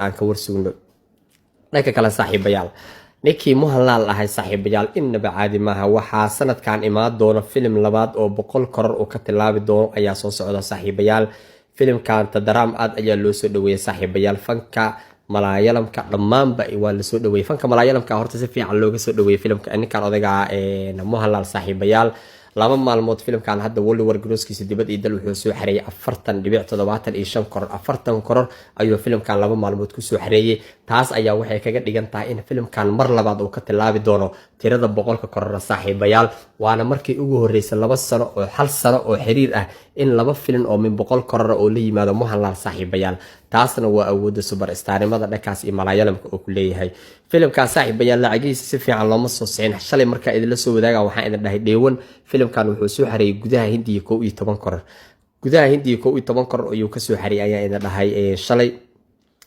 Aan ka warsugno. Dhanka kale, saaxiibayaal, ninkii Mohanlal ahay, saaxiibayaal, innaba caadi maaha. Waxaa sanadkan imaan doona filim labaad oo 100 crore uu ka tilaabi doono ayaa soo socda, saaxiibayaal. Filimkan Thudarum aad ayaa loo soo dhaweeyay, saaxiibayaal. Fanka Malaayalamka dhammaanba waa lasoo dhaweeyey. Fanka Malaayalamka horta si fiican looga soo dhaweeyey filimka ninkan odayga Mohanlal, saaxiibayaal. 2 maalmood filimkan hadda worldwide grosskiisa dibad iyo dal wuxuu soo xareeyay 40.75 crore. 40 crore ayuu filimkan 2 maalmood kusoo xareeyey. Taas ayaa waxay kaga dhigan tahay in filimkan mar labaad uu ka tilaabi doono tirada 100-ka crore, saaxiibayaal. Waana markii ugu horreysay 2 sano oo hal sano oo xiriir ah in laba filim oo min 100 crore oo la yimaado Mohanlal, saaxiibayaal. Taasna waa awoodda superstarnimada dhankaas iyo Malaayalamka oo ku leeyahay filimkan, saaxiibayaal. Lacagihiisa si fiican looma soo sicin. Shalay markaa idinla soo wadaaga waxaan idin dhahay dheewan filimkan wuxuu soo xareeyay gudaha Hindiya 11 crore. Gudaha Hindiya 11 crore ayuu kasoo xareeyay ayaa idin dhahay shalay,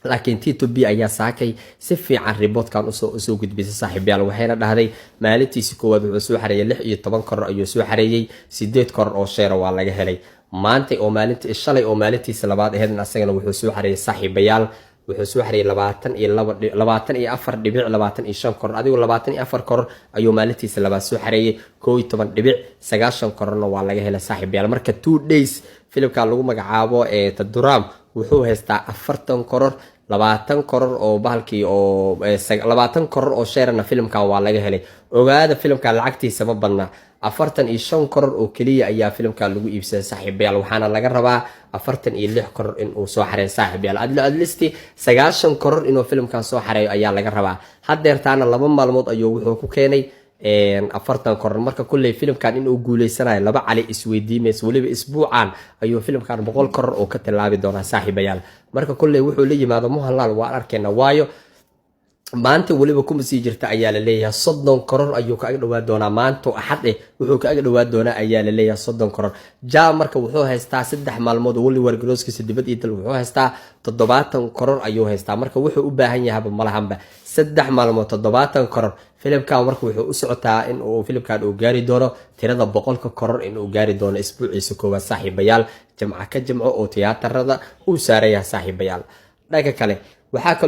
laakiin T2B ayaa saakay si fiican reportkan usoo gudbisay, saaxiibayaal. Waxayna dhahday maalintiisi koowaad wuxuu soo xareeyay 16 crore ayuu soo xareeyey, 8 crore oo share waa laga helay. Maanta oo maalinta shalay oo maalintiisa labaad aheydna asagana wuxuu soo xareeyay, saaxiibayaal, wuxuu soo xareeyay 22, 24.25 crore. Adigu 24 crore ayuu maalintiisa labaad soo xareeyay, 11.90 crorena waa laga helay, saaxiibayaal. Marka 2 days filimka lagu magacaabo ee Thudarum wuxuu haystaa 40 crore, 20 crore oo bahalkii oo 20 crore oo sharena filimkan waa laga helay. Ogaada, filimkan lacagtiisa ma badna. 45 crore oo keliya ayaa filimkan lagu iibsaday, saaxiibayaal. Waxaana laga rabaa 46 crore inuu soo xareeyo, saaxiibayaal. At least 90 crore inuu filimkan soo xareeyo ayaa laga rabaa. Haddeertaana 2 maalmood ayuu wuxuu ku keenay 40 crore. Marka kulley filimkan inuu guuleysanayo laba cali isweydiimaysa. Weliba isbuucan ayuu filimkan 100 crore oo ka tilaabi doonaa, saaxiibayaal. Marka kulley wuxuu la yimaado Mohanlal waan arkayna, waayo maanta weliba kuma sii jirta ayaa la leeyahay 30 crore ayuu ka ag dhawaa doonaa. Maanto Axad eh wuxuu ka ag dhawaa doonaa ayaa la leeyahay 30 crore. Ja, marka wuxuu haystaa 3 maalmood worldwide grosskiisa dibad iyo dal wuxuu haystaa 70 crore ayuu haystaa. Marka wuxuu u baahan yahaba malahanba. 3 maalmood 70 crore filimkan. Marka wuxuu u socotaa in uu filimkan uu gaari doono tirada 100-ka crore, inuu gaari doono isbuuciisa koowaad, saaxiibayaal, jimco ka jimco oo tiyaatarada uu saarayaha, saaxiibayaal. Dhanka kale waxaa kaloo